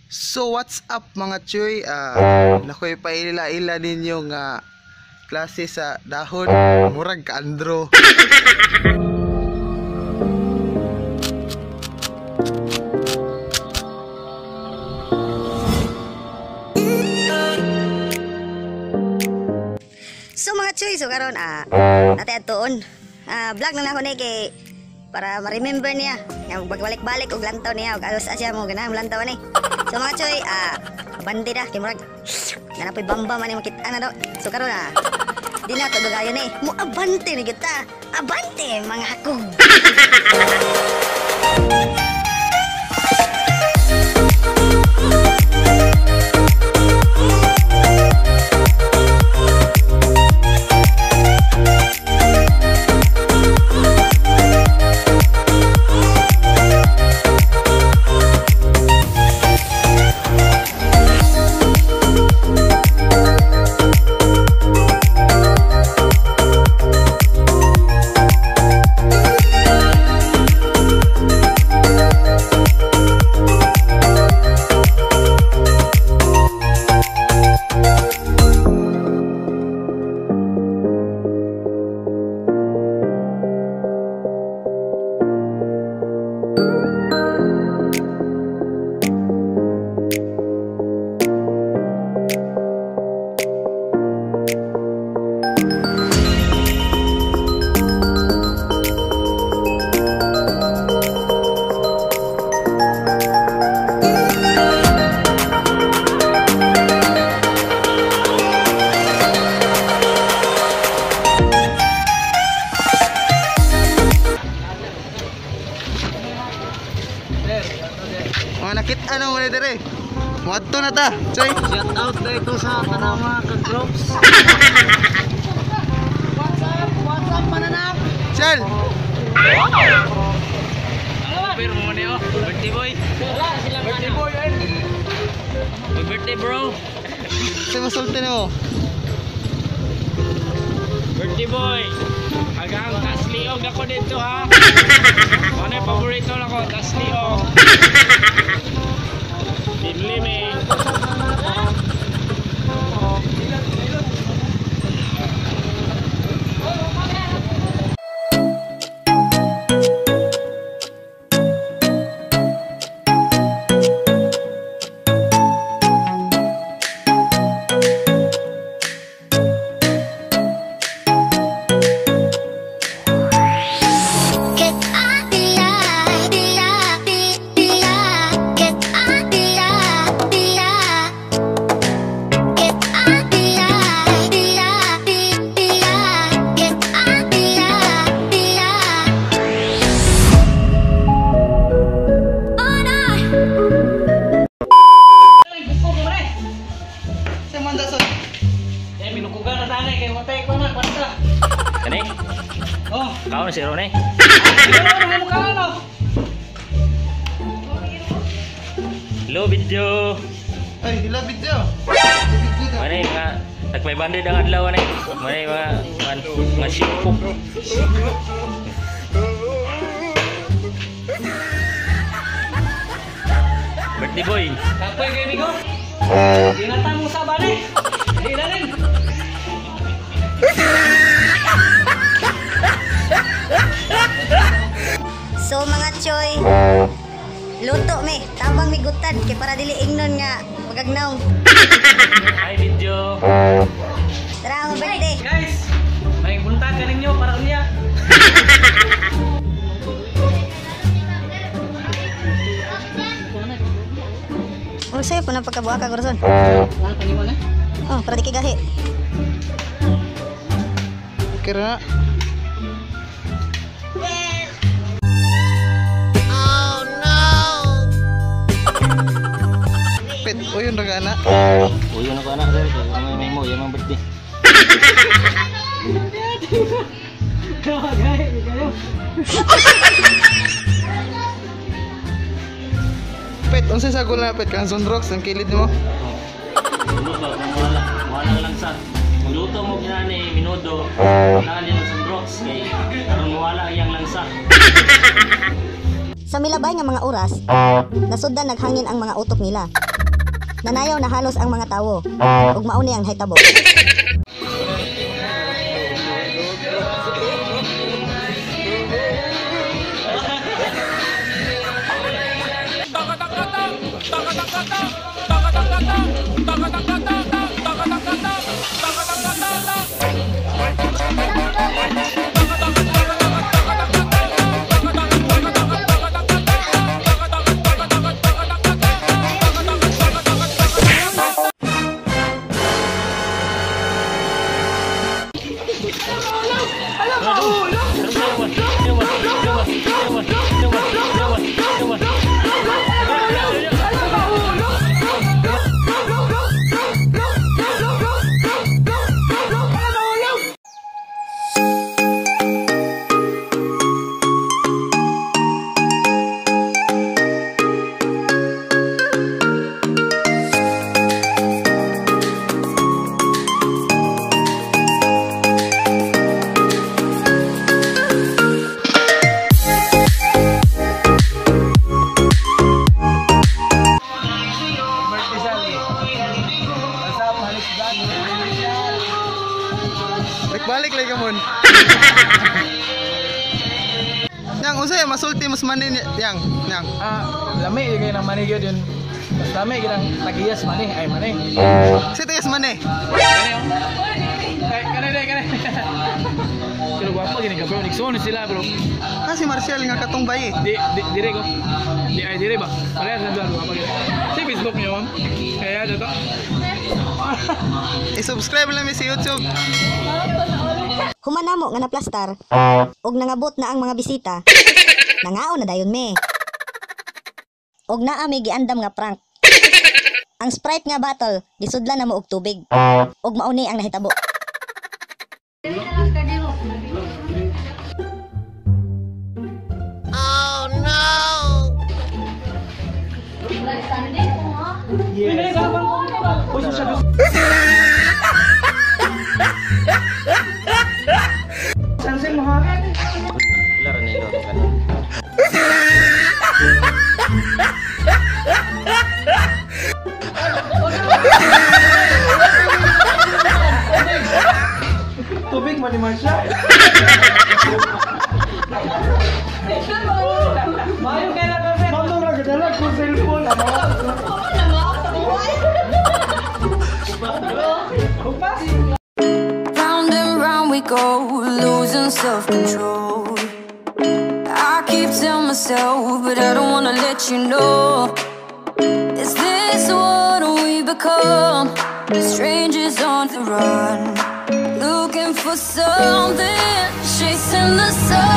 So what's up mga chuy? Nakoy paila-ila ninyo nga klase sa dahon, murag kaandro. So mga chuy, so karon natay adtuon. Vlog na nako ni kay para ma-remember niya. Nga magbalik-balik og lantaw niya og alos asya mo ganahan lantaw ni. So mga chuy, abante ra kay murag nanapoy bamba man ni makita na daw. So karon di na to dugayon ni. Mo abante ni kita. Abante mga hakog. Mga nakita na mo ni dire. Muadto na ta, choy. Shout out na ito sa kanang mga ka-groups. What's up mananak? Chal. Pero mo niyo, birthday boy. Birthday boy. Happy birthday bro. Sa masulti nimo. Birthday boy. Agang tasliog ako dito ha. Ano yung paborito lang ko, tasliog. Dinlim eh. Kani? Oh, kau na si Ronnie. Hello video. Ay, hello video. Mane mga tag 500 ang adlaw ani. Mane mga shippo. Birthday boy. Kapoy kay migo. Dinatang mo sa bani. Di na rin. So mga choy, luto mi, tabang mi gutad kay para dili ingnon nga magagnaw. Hi video. Tara ang birthday. Guys, may buntag ka ninyo para unya. Oh, sayo po na pagkabuha ka Gorson. Oh, para di kay gahi. Kira. Oh no. Pet, uyon ra ka na. Uyon ako anak sir, kay may mo, yung birthday. Pet, unsa sa na pet kang sunrocks ang kilid nimo? Wala, wala lang sa magluto mo ginani minudo. Wala din ang sunrocks kay aron mawala iyang langsa. Sa milabay nga mga oras, nasuddan naghangin ang mga utok nila. Nanayaw na halos ang mga tawo ug mao ni ang nahitabo. Balik lagi mon. Yang unsay masulti mas mani yang yang. Ah, lami kay nang mani gyud yun. Mas lami gyud ang tagiyas mani ay mani. Si tagiyas mani. Kani oh. Ay, kani dai kani. Pero gwapo gini ka bro, nigsuon sila bro. Ah, si Marcel nga katong bayi. Di di dire ko. Di ay dire ba? Parehas na doon gwapo gini. Sa Facebook niyo ma'am. Kaya dito. I-subscribe lang mi sa YouTube. Human namo nga naplastar ug nangabot na ang mga bisita. Nangaon na dayon mi. Og naa mi giandam nga prank. Ang Sprite nga bottle gisudlan namo og tubig. Ug mao ni ang nahitabo. Tubig man ni Marcia. Mayo kay na kape. Mao ra gadala ko cellphone ano. Round and round we go, losing self-control. I keep telling myself, but I don't wanna let you know. Is this what we become? Strangers on the run, looking for something, chasing the sun.